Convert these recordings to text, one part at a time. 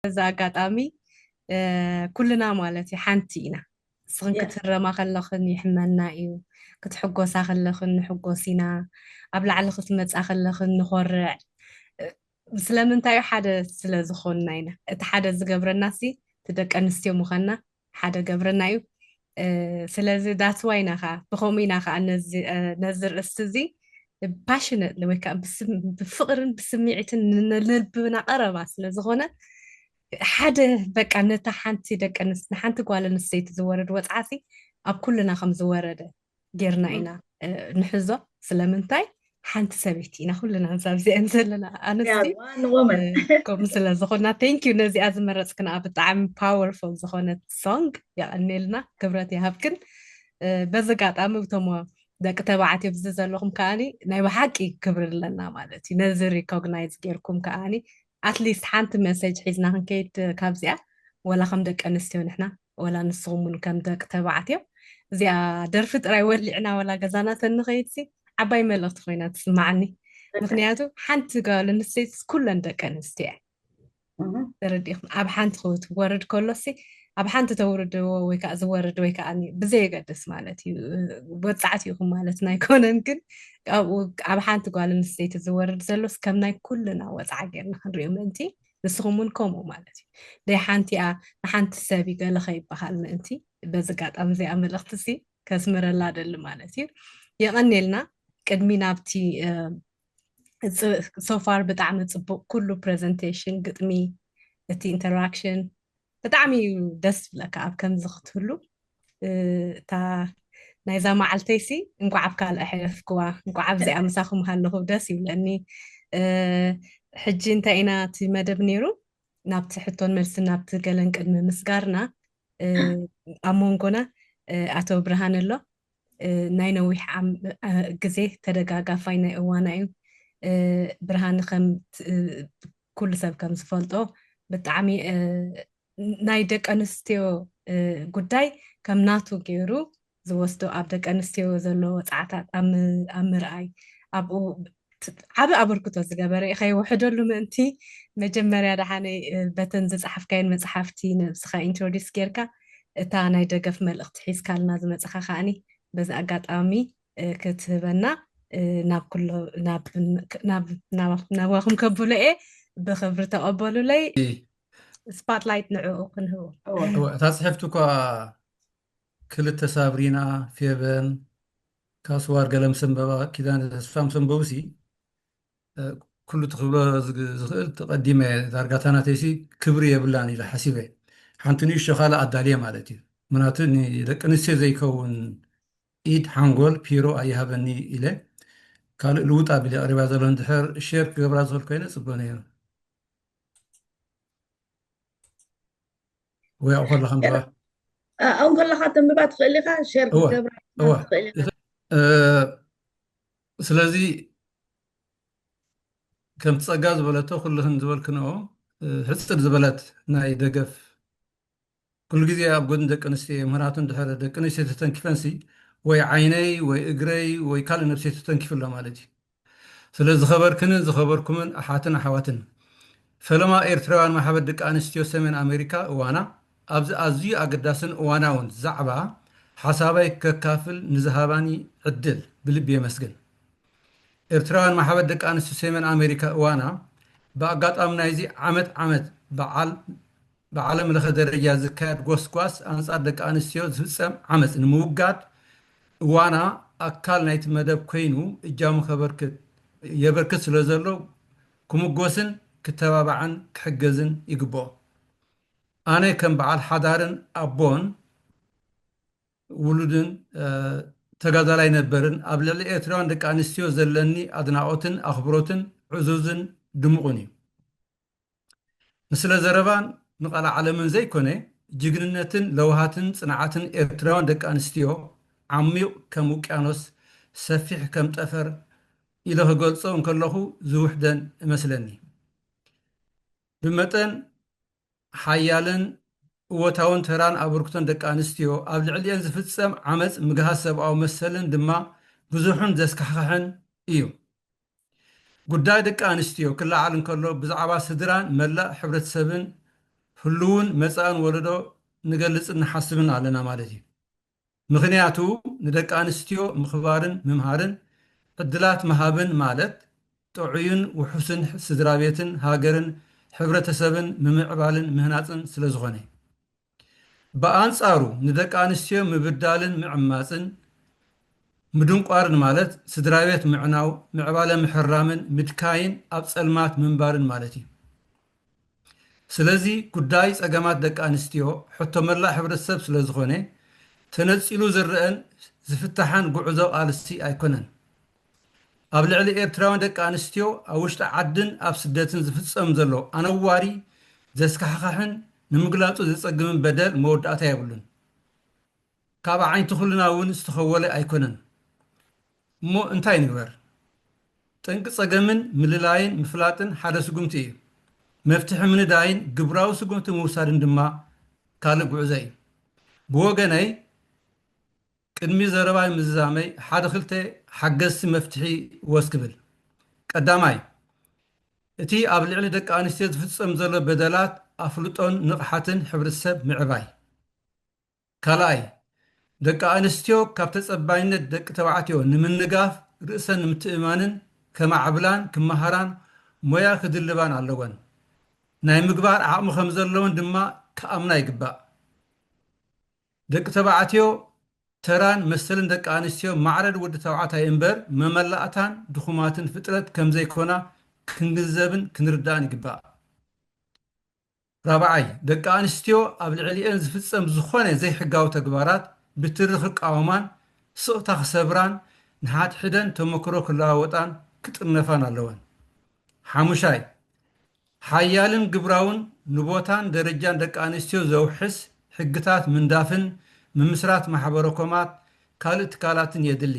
በዚ ኣጋጣሚ ኩልና ማለት እዩ ሓንቲ ኢና። ንስኽን ክትህረማ ከለኽን ይሕመና እዩ፣ ክትሕጎሳ ከለኽን ንሕጎስ ኢና፣ ኣብ ላዕሊ ክትመፃ ከለኽን ንኾርዕ። ስለምንታይ እዩ? ሓደ ስለ ዝኾንና ኢና። እቲ ሓደ ዝገብረና ሲ እቲ ደቂ ኣንስትዮ ምዃንና ሓደ ገብረና እዩ። ስለዚ that's why ኢና ከዓ ብኸምኡ ኢና ከዓ ነዚ ርእስቲ እዚ passionate ወይ ከዓ ብፍቅርን ብስምዒትን ንልብና ቀረባ ስለ ዝኾነ ሓደ በቃ ነታ ሓንቲ ደቂ ኣንስ ንሓንቲ ጓል ኣንስተይቲ ዝወርድ ወፅዓሲ ኣብ ኩልና ከም ዝወረደ ጌርና ኢና ንሕዞ። ስለምንታይ ሓንቲ ሰበይቲ ኢና ኩልና እዛ ኣብዚአን ዘለና ኣንስቲ ከምኡ ስለ ዝኾና thank you ነዚኣ ዝመረፅክና ብጣዕሚ powerful ዝኾነት song የቐኔልና ክብረት ይሃብክን። በዚ ኣጋጣሚ እቶም ደቂ ተባዕትዮ ብዚ ዘለኹም ከዓኒ ናይ ብሓቂ ክብሪ ኣለና ማለት እዩ። ነዚ recognize ጌርኩም ከዓኒ at least ሓንቲ message ሒዝና ክንከይድ ካብዚኣ ወላ ከም ደቂ ኣንስትዮ ንሕና ወላ ንስኹም እውን ከም ደቂ ተባዕትዮ እዚኣ ደርፊ ጥራይ ወሊዕና ወላ ገዛና ተንኸይድሲ ዓባይ መልእኽቲ ኮይና ትስማዓኒ። ምክንያቱ ሓንቲ ጓል ኣንስተይቲ ኩለን ደቂ ኣንስትዮ እየ ተረዲኹም ኣብ ሓንቲ ክትወርድ ከሎሲ ኣብ ሓንቲ ተውርድዎ ወይ ከዓ ዝወርድ ወይ ከዓ ብዘየገድስ ማለት እዩ ወፃዕቲ ይኹም ማለት ናይኮነን ግን ኣብኡ ኣብ ሓንቲ ጓል ኣንስተይቲ ዝወርድ ዘሎስ ከም ናይ ኩልና ወፃዓ ጌርና ክንሪኦ ምእንቲ ንስኹም እውን ከምኡ ማለት እዩ ደይ ሓንቲ እያ ንሓንቲ ሰብ ገለ ከይበሃል ምእንቲ በዚ ኣጋጣሚ እዚኣ መልእኽቲ ሲ ከስምረላ ደሊ ማለት እዩ። የቐኔልና ቅድሚ ናብቲ so far ብጣዕሚ ፅቡቅ ኩሉ presentation ግጥሚ እቲ interaction ብጣዕሚ እዩ ደስ ዝብለካ ኣብ ከምዚ ክትህሉ እታ ናይዛ መዓልተይሲ እንኳዕ ኣብ ካልእ ሕለፍክዋ እንኳዕ ኣብዚኣ ምሳኹም ሃለኹ ደስ ይብለኒ። ሕጂ እንታይ ኢና እቲ መደብ ነይሩ ናብቲ ሕቶን መልስን ናብቲ ገለን ቅድሚ ምስጋርና ኣብ መንጎና ኣቶ ብርሃን ኣሎ ናይ ነዊሕ ግዜ ተደጋጋፋይ ናይ እዋና እዩ ብርሃን ከም ኩሉ ሰብ ከም ዝፈልጦ ብጣዕሚ ናይ ደቂ ኣንስትዮ ጉዳይ ከም ናቱ ገይሩ ዝወስዶ ኣብ ደቂ ኣንስትዮ ዘለዎ ፃዕታት ኣብ ምርኣይ ኣብኡ ዓብ ኣበርክቶ ዝገበረ ከይውሕደሉ ምእንቲ መጀመርያ ደሓነይ በተን ዝፀሓፍካየን መፅሓፍቲ ነብስኻ introduce ጌርካ እታ ናይ ደገፍ መልእኽቲ ሒዝካልና ዝመፅኻ ከዓኒ በዚ ኣጋጣሚ ክትህበና ናብ ኩሎ ናባኹም ከብሎ እየ ብክብሪ ተቐበሉለይ spotlight ንዕኡ ክንህቦ እታ ፅሕፍቲ እኳ ክልተ ሳብሪና ፌቨን ካስዋር ገለ ምስ ኣንበባ ኪዳነ ተስፋ ምስ ኣንበቡ ሲ ኩሉ ትኽብሎ ዝኽእል ተቐዲመ ዳርጋ እታ ናተይሲ ክብሪ የብላን ኢለ ሓሲበ ሓንቲ ንእሽቶ ካልእ ኣዳልየ ማለት እዩ ምናቱ ንደቂ ኣንስትዮ ዘይከውን ኢድ ሓንጎል ፒሮ ኣይሃበኒ ኢለ ካልእ ልውጥ ኣቢለ የቕሪባ ዘሎ እንድሕር ሼር ክገብራ ዝኽእል ኮይነ ፅቡቅ ነይሩ ወይ ኣብኡ ከለኻ ኣንብባ ኣብኡ ከለኻ ተንብባ ትኽእል ኢኻ ሼር ክትገብራ ትኽእል ኢኻ ስለዚ ከምቲ ፀጋ ዝበለቶ ኩልኽን ዝበልክንኦ ሕፅር ዝበለት ናይ ደገፍ ኩሉ ግዜ ኣብ ጎድኒ ደቂ ኣንስትዮ እየ ምህራቱ እንድሕር ደቂ ኣንስትዮ ተተንኪፈንሲ ወይ ዓይነይ ወይ እግረይ ወይ ካልእ ነብሰይ ተተንኪፉ ኣሎ ማለት እዩ ስለ ዝኸበርክንን ዝኸበርኩምን ኣሓትን ኣሓዋትን ፈለማ ኤርትራውያን ማሕበር ደቂ ኣንስትዮ ሰሜን ኣሜሪካ እዋና ኣብዚ ኣዝዩ ኣገዳስን እዋናውን ዛዕባ ሓሳባይ ከካፍል ንዝሃባኒ ዕድል ብልቢ የመስግን ኤርትራውያን ማሕበር ደቂ ኣንስትዮ ሰሜን ኣሜሪካ እዋና ብኣጋጣሚ ናይዚ ዓመት ዓመት በዓል ብዓለም ለኸ ደረጃ ዝካየድ ጎስጓስ ኣንጻር ደቂ ኣንስትዮ ዝፍጸም ዓመጽ ንምውጋድ እዋና ኣካል ናይቲ መደብ ኮይኑ እጃሙ ከበርክት የበርክት ስለ ዘሎ ክምጎስን ክተባባዕን ክሕገዝን ይግብኦ። ኣነ ከም በዓል ሓዳርን ኣቦን ውሉድን ተጋዳላይ ነበርን ኣብ ልዕሊ ኤርትራውያን ደቂ ኣንስትዮ ዘለኒ ኣድናቖትን ኣኽብሮትን ዕዙዝን ድሙቕን እዩ። ንስለ ዘረባን ንቓልዓ ዓለምን ዘይኮነ፣ ጅግንነትን ለውሃትን ጽንዓትን ኤርትራውያን ደቂ ኣንስትዮ ዓሚቕ ከም ውቅያኖስ፣ ሰፊሕ ከም ጠፈር ኢለ ክገልጾ እንከለኹ ዝውሕደን እመስለኒ። ብመጠን ሓያልን እወታውን ተራን ኣበርክቶን ደቂ ኣንስትዮ ኣብ ልዕሊኤን ዝፍጸም ዓመጽ ምግሃስ ሰብኣዊ መሰልን ድማ ብዙሕን ዘስካሕክሕን እዩ። ጉዳይ ደቂ ኣንስትዮ ክለዓል እንከሎ ብዛዕባ ስድራን መላእ ሕብረተሰብን ህልውን መጻእን ወለዶ ንገልጽን ንሓስብን ኣለና ማለት እዩ። ምኽንያቱ ንደቂ ኣንስትዮ ምኽባርን ምምሃርን ዕድላት ምሃብን ማለት ጥዑይን ውሑስን ስድራ ቤትን ሃገርን ሕብረተሰብን ምምዕባልን ምህናጽን ስለ ዝኾነ። ብኣንጻሩ ንደቂ ኣንስትዮ ምብዳልን ምዕማጽን ምድንቋርን ማለት ስድራ ቤት ምዕናው፣ ምዕባለ ምሕራምን ምድካይን ኣብ ጸልማት ምንባርን ማለት እዩ። ስለዚ ጉዳይ ጸገማት ደቂ ኣንስትዮ ሕቶ መላእ ሕብረተሰብ ስለ ዝኾነ ተነጺሉ ዝረኣን ዝፍታሕን ጉዕዞ ቃልሲ ኣይኮነን። ኣብ ልዕሊ ኤርትራውያን ደቂ ኣንስትዮ ኣብ ውሽጢ ዓድን ኣብ ስደትን ዝፍጸም ዘሎ ኣነዋሪ ዘስካሕክሕን ንምግላጹ ዘጸግምን በደል መወዳእታ የብሉን። ካብ ኣዒንቲ ኩልና እውን ዝተኸወለ ኣይኮነን። እሞ እንታይ ንግበር? ጠንቂ ጸገምን ምልላይን ምፍላጥን ሓደ ስጉምቲ እዩ። መፍትሒ ምንዳይን ግብራዊ ስጉምቲ ምውሳድን ድማ ካልእ ጉዕዞ እዩ። ብወገነይ ቅድሚ ዘረባይ ምዝዛመይ ሓደ ክልተ ሓገዝቲ መፍትሒ ወስ ክብል። ቀዳማይ፣ እቲ ኣብ ልዕሊ ደቂ ኣንስትዮ ዝፍጸም ዘሎ በደላት ኣፍልጦን ንቕሓትን ሕብረተሰብ ምዕባይ። ካልኣይ፣ ደቂ ኣንስትዮ ካብ ተጸባይነት ደቂ ተባዕትዮ ንምንጋፍ ርእሰን ንምትእማንን ከማዕብላን ክመሃራን ሞያ ክድልባን ኣለወን። ናይ ምግባር ዓቕሚ ከም ዘለወን ድማ ክኣምና ይግባእ። ደቂ ተባዕትዮ ተራን መሰልን ደቂ ኣንስትዮ ማዕረድ ወዲ ተባዕታይ እምበር መመላእታን ድኹማትን ፍጥረት ከም ዘይኮና ክንግንዘብን ክንርዳእን ይግባእ። ራብዓይ፣ ደቂ ኣንስትዮ ኣብ ልዕሊኤን ዝፍጸም ዝኾነ ዘይሕጋዊ ተግባራት ብትሪ ክቃወማን ስቕታ ክሰብራን ንሓድሕደን ተመክሮ ክለዋወጣን ክጥርነፋን ኣለወን። ሓሙሻይ፣ ሓያልን ግብራውን ንቦታን ደረጃን ደቂ ኣንስትዮ ዘውሕስ ሕግታት ምንዳፍን ምምስራት ማሕበረኮማት ካልእ ትካላትን የድሊ።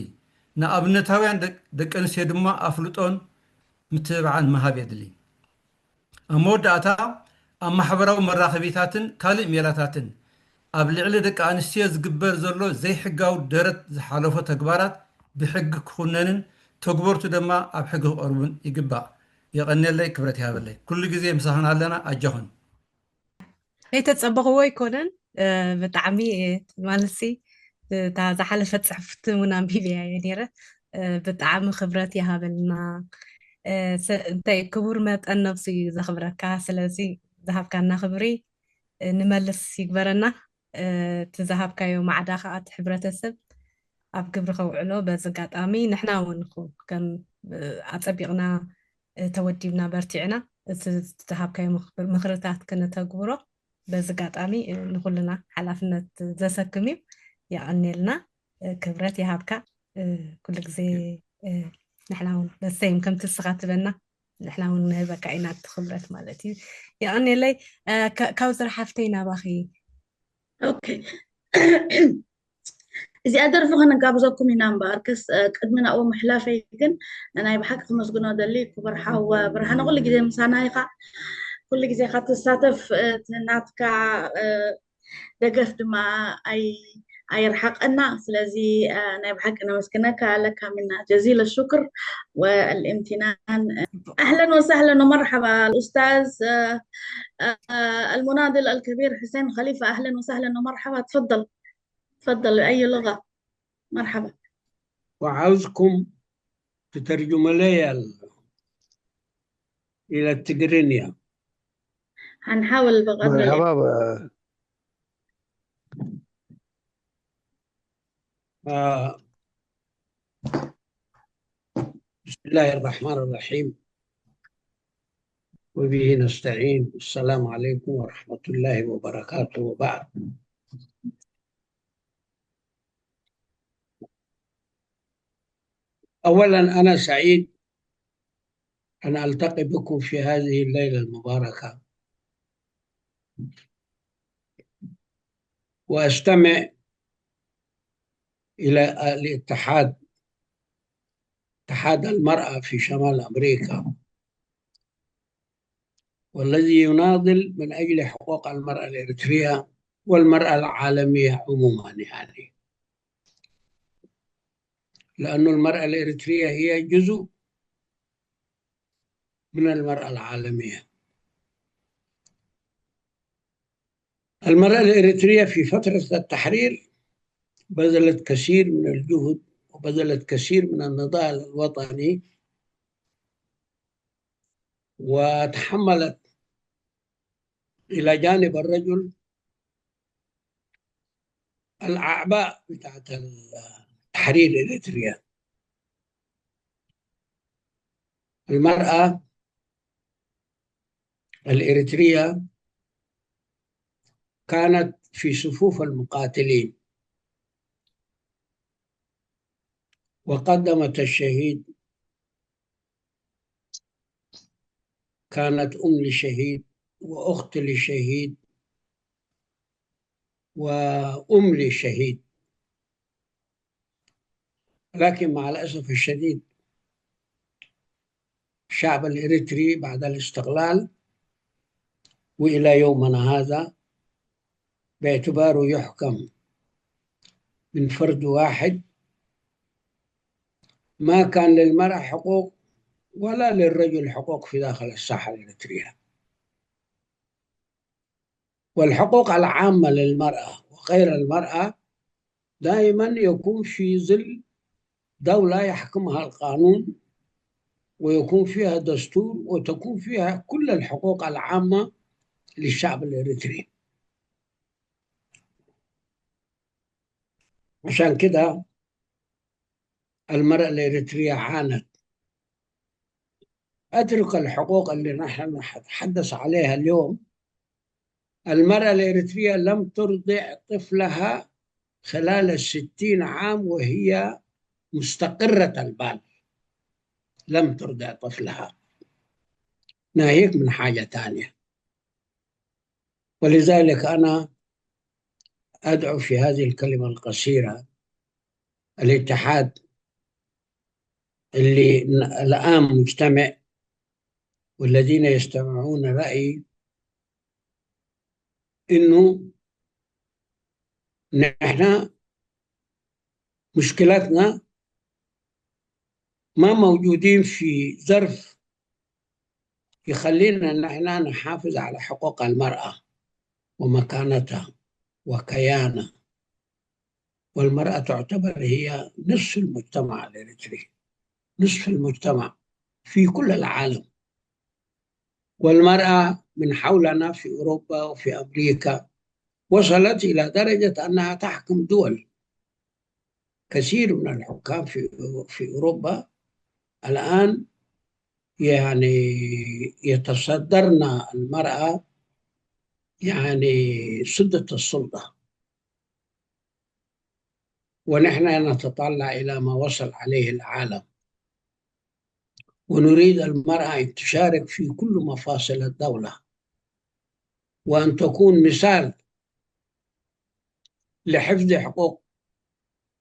ንኣብነታውያን ደቂ ኣንስትዮ ድማ ኣፍልጦን ምትብባዕን ምሃብ የድሊ። ኣብ መወዳእታ ኣብ ማሕበራዊ መራኸቢታትን ካልእ ሜላታትን ኣብ ልዕሊ ደቂ ኣንስትዮ ዝግበር ዘሎ ዘይሕጋዊ ደረት ዝሓለፎ ተግባራት ብሕጊ ክኹነንን ተግበርቱ ድማ ኣብ ሕጊ ክቐርቡን ይግባእ። የቐንየለይ፣ ክብረት ይሃበለይ። ኩሉ ግዜ ምሳኽን ኣለና፣ ኣጆኽን። ዘይተጸበኽዎ ኣይኮነን። ብጣዕሚ ማለትሲ እታ ዝሓለፈት ጽሕፍቲ እውን ኣንቢበያ እየ ነይረ። ብጣዕሚ ክብረት ይሃበልና። እንታይ ክቡር መጠን ነብሱ እዩ ዘኽብረካ። ስለዚ ዝሃብካና ክብሪ ንመልስ ይግበረና። እቲ ዝሃብካዮ ማዕዳ ከዓ እቲ ሕብረተሰብ ኣብ ግብሪ ከውዕሎ በዚ ኣጋጣሚ ንሕና እውን ከም ኣጸቢቕና ተወዲብና በርቲዕና እቲ ዝሃብካዮ ምኽርታት ክነተግብሮ በዚ ኣጋጣሚ ንኹልና ሓላፍነት ዘሰክም እዩ። የቐንየልና፣ ክብረት ይሃብካ። ኩሉ ግዜ ንሕና እውን በሰይም ከምቲ ንስኻ ትበና ንሕና እውን ንህበካ ኢና እቲ ክብረት ማለት እዩ። የቐንየለይ። ካውዘር ሓፍተይ ናባኺ። ኦኬ፣ እዚኣ ደርፊ ከነጋብዘኩም ኢና እምበኣርከስ ቅድሚ ናብኡ ምሕላፈይ ግን ናይ ብሓቂ ክመስግኖ ደሊ ክቡር ሓው ብርሃነ ኩሉ ግዜ ምሳና ኢኻ። ኩሉ ግዜ ካብ ትሳተፍ ናትካ ደገፍ ድማ ኣይርሓቀና። ስለዚ ናይ ብሓቂ ነመስግነካ ለካ ምና ጀዚለ ሹክር ወልእምትናን። ኣህለን ወሳህለን ወመርሓባ ኣልኡስታዝ ኣልሙናድል ኣልከቢር ሕሴን ከሊፋ ኣህለን ወሳህለን ወመርሓባ። ትፈደል ትፈደል። ኣዩ ሉጋ? መርሓባ። وعاوزكم تترجموا لي إلى التقرينيا. هنحاول بقدر الإمكان. مرحبا. آه. بسم الله الرحمن الرحيم. وبه نستعين. السلام عليكم ورحمة الله وبركاته وبعد. أولا، أنا سعيد أن ألتقي بكم في هذه الليلة المباركة وأستمع إلى الاتحاد، اتحاد المرأة في شمال أمريكا، والذي يناضل من أجل حقوق المرأة الإريترية والمرأة العالمية عموما، يعني، لأن المرأة الإريترية هي جزء من المرأة العالمية. المرأة الإريترية في فترة التحرير بذلت كثير من الجهد وبذلت كثير من النضال الوطني، وتحملت إلى جانب الرجل الأعباء بتاعت التحرير إريتريا. المرأة الإريترية كانت في صفوف المقاتلين، وقدمت الشهيد، كانت أم لشهيد وأخت لشهيد وأم لشهيد. لكن مع الأسف الشديد، الشعب الإريتري بعد الاستقلال وإلى يومنا هذا باعتباره يحكم من فرد واحد، ما كان للمرأة حقوق ولا للرجل حقوق في داخل الساحة الإريترية. والحقوق العامة للمرأة وغير المرأة دائما يكون في ظل دولة يحكمها القانون، ويكون فيها دستور، وتكون فيها كل الحقوق العامة للشعب الإريتري. عشان كده المرأة الإريترية عانت. أترك الحقوق اللي نحن نتحدث عليها اليوم. المرأة الإريترية لم ترضع طفلها خلال الستين عام وهي مستقرة البال، لم ترضع طفلها، ناهيك من حاجة تانية. ولذلك أنا أدعو في هذه الكلمة القصيرة الاتحاد اللي ن- الآن مجتمع، والذين يستمعون رأيي، إنه نحن مشكلتنا ما موجودين في ظرف يخلينا نحن نحافظ على حقوق المرأة ومكانتها وكيانها. والمرأة تعتبر هي نصف المجتمع الإريتري، نصف المجتمع في كل العالم. والمرأة من حولنا في أوروبا وفي أمريكا وصلت إلى درجة أنها تحكم دول. كثير من الحكام في في أوروبا الآن، يعني، يتصدرن المرأة، يعني، سدة السلطة. ونحن نتطلع إلى ما وصل عليه العالم، ونريد المرأة أن تشارك في كل مفاصل الدولة، وأن تكون مثال لحفظ حقوق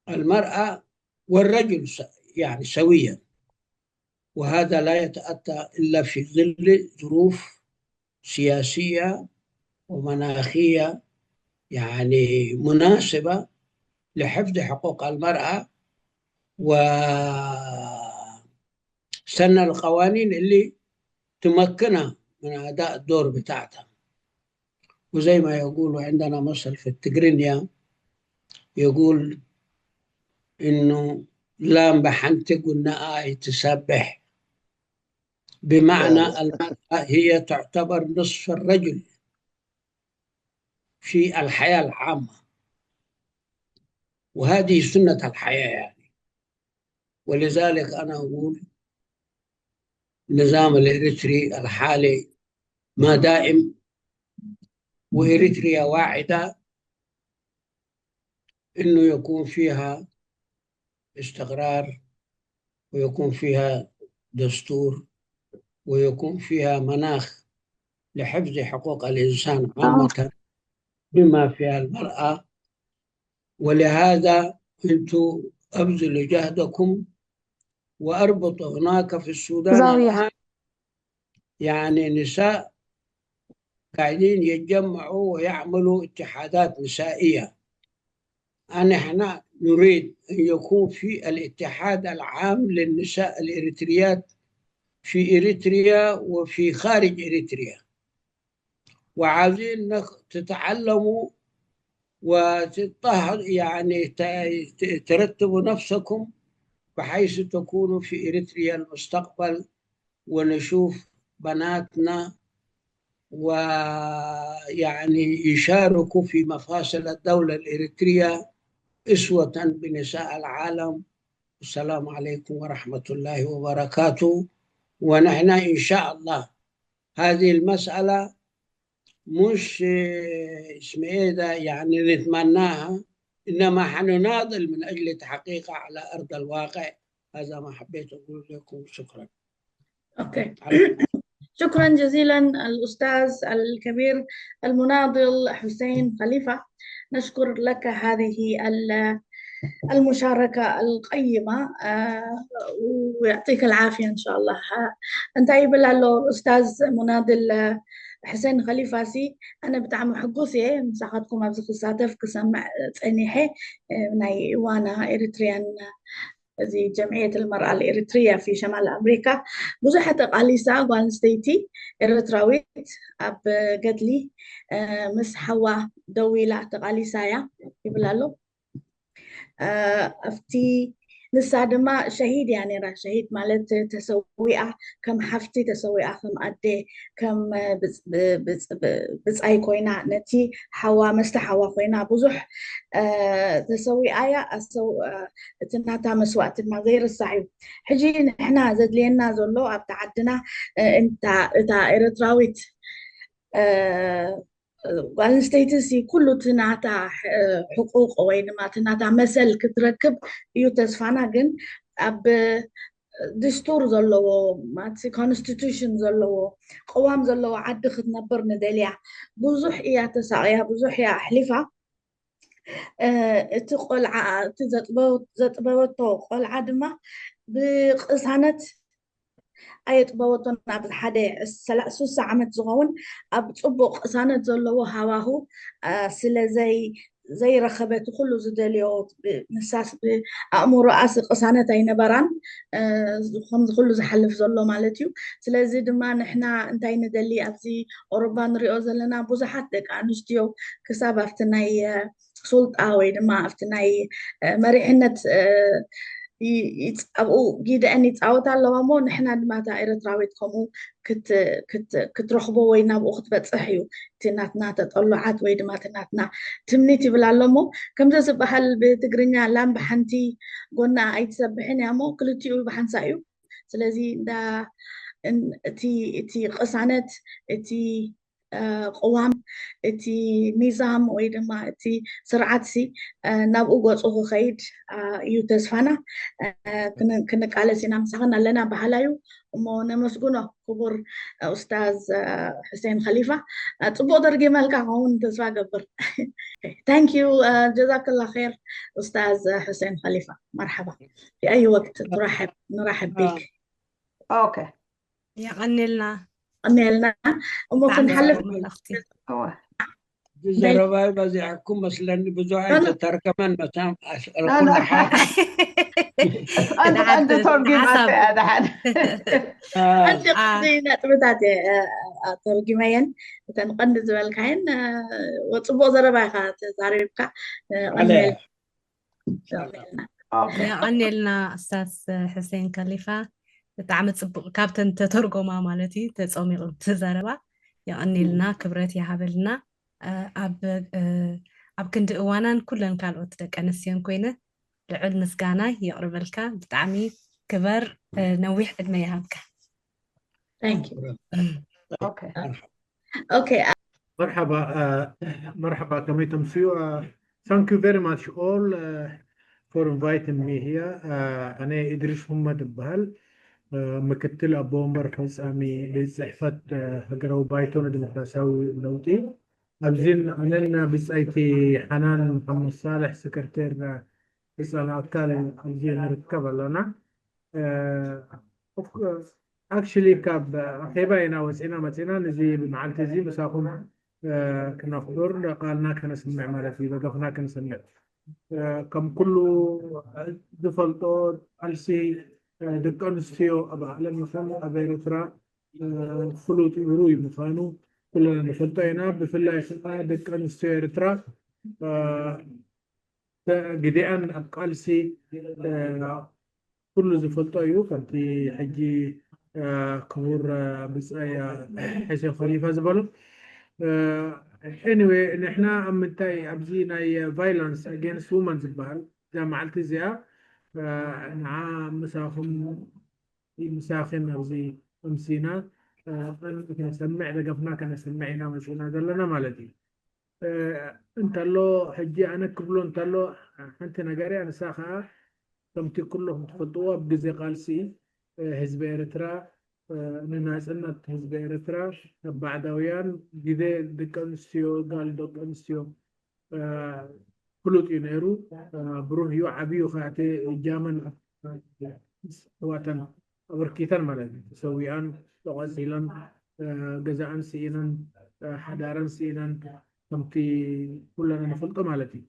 المرأة والرجل س- يعني سويا. وهذا لا يتأتى إلا في ظل ظروف سياسية ومناخية، يعني، مناسبة لحفظ حقوق المرأة وسن القوانين اللي تمكنها من أداء الدور بتاعتها. وزي ما يقولوا عندنا مثل في التقرينيا، يقول إنه لام بحنتك والنآي تسبح، بمعنى المرأة هي تعتبر نصف الرجل في الحياة العامة، وهذه سنة الحياة، يعني. ولذلك أنا أقول النظام الإريتري الحالي ما دائم، وإريتريا واعدة إنه يكون فيها استقرار، ويكون فيها دستور، ويكون فيها مناخ لحفظ حقوق الإنسان عامة، بما فيها المرأة. ولهذا أنتوا أبذلوا جهدكم، وأربط هناك في السودان الآن، يعني، نساء قاعدين يتجمعوا ويعملوا اتحادات نسائية. أن احنا نريد أن يكون في الاتحاد العام للنساء الإريتريات في إريتريا وفي خارج إريتريا، وعاوزين إنك تتعلموا وتطهر، يعني ت- ت- ترتبوا نفسكم بحيث تكونوا في إريتريا المستقبل، ونشوف بناتنا ويعني يشاركوا في مفاصل الدولة الإريترية أسوة بنساء العالم. السلام عليكم ورحمة الله وبركاته. ونحن إن شاء الله هذه المسألة مش اسمه إيه ده يعني نتمناها، إنما حنناضل من أجل تحقيقها على أرض الواقع. هذا ما حبيت أقول لكم. شكرا. أوكي. شكرا جزيلا الأستاذ الكبير المناضل حسين خليفة، نشكر لك هذه المشاركة القيمة ويعطيك العافية إن شاء الله. أنت يبل له أستاذ مناضل حسين خليفة سي، أنا بتعمل حقوسي مساعدكم أبزخ الساتف كسمع ጸنيحي ناي وانا إريتريان እዚ ጀምዕየት المرأة الإريترية في شمال أمريكا ብዙሕ ተቓሊሳ ጓል ኣንስተይቲ ኤርትራዊት ኣብ ገድሊ ምስ ሓዋ ደው ኢላ ተቓሊሳ እያ ይብል ኣሎ። ኣብቲ ንሳ ድማ ሸሂድ እያ ነይራ። ሸሂድ ማለት ተሰዊኣ፣ ከም ሓፍቲ ተሰዊኣ፣ ከም ኣደ፣ ከም ብፃይ ኮይና ነቲ ሓዋ መስተ ሓዋ ኮይና ብዙሕ ተሰዊኣ እያ። እቲ ናታ መስዋእቲ ድማ ዘይርሳዕ እዩ። ሕጂ ንሕና ዘድልየና ዘሎ ኣብቲ ዓድና እታ ኤርትራዊት ጓል ኣንስተይቲ ኩሉ እቲ ናታ ሕቁቕ ወይ ድማ እቲ ናታ መሰል ክትረክብ እዩ ተስፋና። ግን ኣብ ድስቱር ዘለዎ ማለት ኮንስቲቱሽን ዘለዎ ቅዋም ዘለዎ ዓዲ ክትነብር ንደልያ። ብዙሕ እያ ተሳቕያ፣ ብዙሕ እያ ኣሕሊፋ። እቲ ቆልዓ እቲ ዘጥበወቶ ቆልዓ ድማ ብቅሳነት ኣየጥበወቶን። ኣብ ሓደ ሱሳ ዓመት ዝኸውን ኣብ ፅቡቅ ቅሳነት ዘለዎ ሃዋሁ ስለዘይ ዘይረኸበት ኩሉ ዝደልዮ ንሳስ ብኣእምሮኣስ ቅሳነት ኣይነበራን። ከምዚ ኩሉ ዝሓልፍ ዘሎ ማለት እዩ። ስለዚ ድማ ንሕና እንታይ ንደሊ ኣብዚ ኦሮባ ንሪኦ ዘለና ብዙሓት ደቂ ኣንስትዮ ክሳብ ኣብቲ ናይ ሱልጣ ወይ ድማ ኣብቲ ናይ መሪሕነት ኣብኡ ጊደአን ይፃወታ ኣለዋ እሞ ንሕና ድማ እታ ኤርትራዊት ከምኡ ክትረኽቦ ወይ ናብኡ ክትበፅሕ እዩ እቲ ናትና ተጠሉዓት ወይ ድማ እቲ ናትና ትምኒት ይብል ኣሎ እሞ ከምዚ ዝበሃል ብትግርኛ ላም ብሓንቲ ጎና ኣይትሰብሕን እያ እሞ ክልቲኡ ብሓንሳ እዩ። ስለዚ እንዳ እቲ እቲ ቅሳነት እቲ ቅዋም እቲ ኒዛም ወይ ድማ እቲ ስርዓት ሲ ናብኡ ገፁ ክኸይድ እዩ ተስፋና። ክንቃለስ ኢና ምሳኽን ኣለና በሃላ እዩ እሞ ነመስግኖ ክቡር ኡስታዝ ሕሴን ከሊፋ። ፅቡቅ ተርጊመልካ ከውን ተስፋ ገብር። Thank you. ጀዛክላ ር ኡስታዝ ሕሴን ከሊፋ። መርሓባ። في أي وقت ترحب نرحب بك. Okay. የቐኔልና ቀኔልና እሞ ክንሓልፍ መልእኽቲ ዘረባይ በዚሕኩም መስለኒ ብዙሕ ኣይተተርከመን መታም ኣስእልኩ ኣንተ ተርጊማት እያ ደሓን ሓንቲ ቅዲ ነጥብታት ተርጊመየን እተን ቀንዲ ዝበልካየን። ጽቡቅ ዘረባ ኢካ ተዛሪብካ። የቐኔልና እስታዝ ሕሴን ከሊፋ። ብጣዕሚ ፅቡቅ ካብተን ተተርጎማ ማለት እዩ ተፀሚቑ እቲ ዘረባ። የቐኔልና ክብረት ይሃበልና። ኣብ ኣብ ክንዲ እዋናን ኩለን ካልኦት ደቂ ኣንስትዮን ኮይነ ልዑል ምስጋና የቕርበልካ። ብጣዕሚ ክበር። ነዊሕ ዕድመ ይሃብካ። Thank you. Okay. Okay. መርሓባ መርሓባ ከመይ ተምስዩ? Thank you very much all for inviting me here. ኣነ ኢድሪስ ሁመድ እበሃል። ምክትል ኣቦ ወንበር ፈፃሚ ቤት ፅሕፈት ሃገራዊ ባይቶ ንዲሞክራሲያዊ ለውጢ። ኣብዚን ኣነን ብፃይቲ ሓናን መሓመድ ሳልሕ ሰክርቴር ህፃን ኣካል ኣብዚ ንርከብ ኣለና። Actually ካብ ኣኼባ ኢና ወፂና መፂና፣ ነዚ ብመዓልቲ እዚ ምሳኹም ክነኽብር ቃልና ከነስምዕ ማለት እዩ፣ ደገፍና ከነስምዕ። ከም ኩሉ ዝፈልጦ ቃልሲ ደቂ ኣንስትዮ ኣብ ዓለም ይኹን ኣብ ኤርትራ ፍሉጥ እዩ፣ ርኡይ ምዃኑ ኩልና ንፈልጦ ኢና። ብፍላይ ከዓ ደቂ ኣንስትዮ ኤርትራ ግዜኣን ኣብ ቃልሲ ኩሉ ዝፈልጦ እዩ። ከምቲ ሕጂ ክቡር ብፃይ ሕሴን ከሊፋ ዝበሎ፣ anyway፣ ንሕና ኣብ ምንታይ ኣብዚ ናይ violence against women ዝበሃል እዛ መዓልቲ እዚኣ ንዓ ምሳኹም ምሳኺን ኣብዚ ኣምሲና ከነሰምዕ ደገፍና ከነሰምዕ ኢና መፂና ዘለና ማለት እዩ። እንተሎ ሕጂ ኣነ ክብሎ እንተሎ ሓንቲ ነገር እያ፣ ንሳ ከዓ ከምቲ ኩልኹም ትፈልጥዎ ኣብ ግዜ ቃልሲ ህዝቢ ኤርትራ ንናፅነት ህዝቢ ኤርትራ ካብ ባዕዳውያን ግዜ ደቂ ኣንስትዮ ጋል ደቂ ኣንስትዮ ፍሉጥ እዩ ነይሩ። ብሩህ እዩ፣ ዓብዩ ከኣቲ እጃመን ኣሕዋተን ኣበርኪተን ማለት እዩ። ተሰዊኣን ተቐፂለን ገዛኣን ስኢነን ሓዳረን ስኢነን ከምቲ ኩለና ንፈልጦ ማለት እዩ።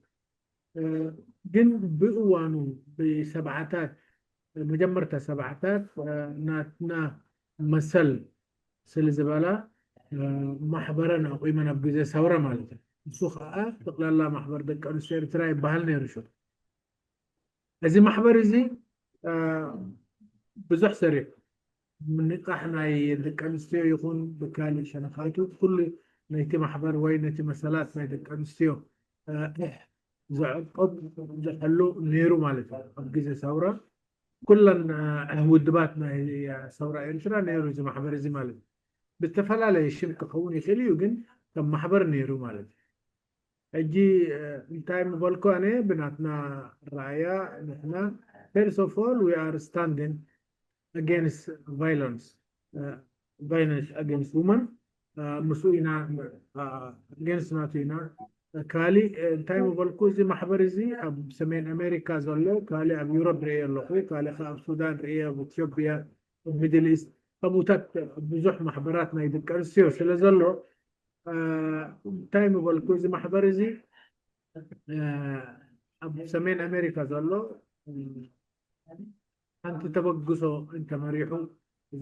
ግን ብእዋኑ ብሰብዓታት መጀመርታ ሰብዓታት ናትና መሰል ስለ ዝበላ ማሕበረን ኣቑመን ኣብ ግዜ ሰውራ ማለት እዩ። እሱ ከዓ ጠቕላላ ማሕበር ደቂ ኣንስትዮ ኤርትራ ይበሃል ነይሩ ሽዑ። እዚ ማሕበር እዚ ብዙሕ ሰሪሑ ምንቃሕ ናይ ደቂ ኣንስትዮ ይኹን ብካሊእ ሸነኻቱ ኩሉ ነቲ ማሕበር ወይ ነቲ መሰላት ናይ ደቂ ኣንስትዮ ዘዕቆብ ዘሕሉ ነይሩ ማለት እዩ። ኣብ ግዜ ሰውራ ኩለን ውድባት ናይ ሰውራ ኤርትራ ነይሩ እዚ ማሕበር እዚ ማለት እዩ። ብዝተፈላለየ ሽም ክኸውን ይኽእል እዩ፣ ግን ከም ማሕበር ነይሩ ማለት እዩ። ሕጂ እንታይ ምበልኩ ኣነ ብናትና ረኣያ ንሕና first of all we are standing against violence violence against women ምስኡ ኢና against ናቱ ኢና። ካሊእ እንታይ ምበልኩ እዚ ማሕበር እዚ ኣብ ሰሜን ኣሜሪካ ዘሎ፣ ካሊእ ኣብ ዩሮፕ ርእየ ኣለኹ፣ ካሊእ ከዓ ኣብ ሱዳን ርእየ፣ ኣብ ኢትዮጵያ፣ ኣብ ሚድል ኢስት፣ ከምኡታት ብዙሕ ማሕበራት ናይ ደቂ ኣንስትዮ ስለ ዘሎ እንታይ ምበልኩ እዚ ማሕበር እዚ ኣብ ሰሜን ኣሜሪካ ዘሎ ሓንቲ ተበግሶ እንተመሪሑ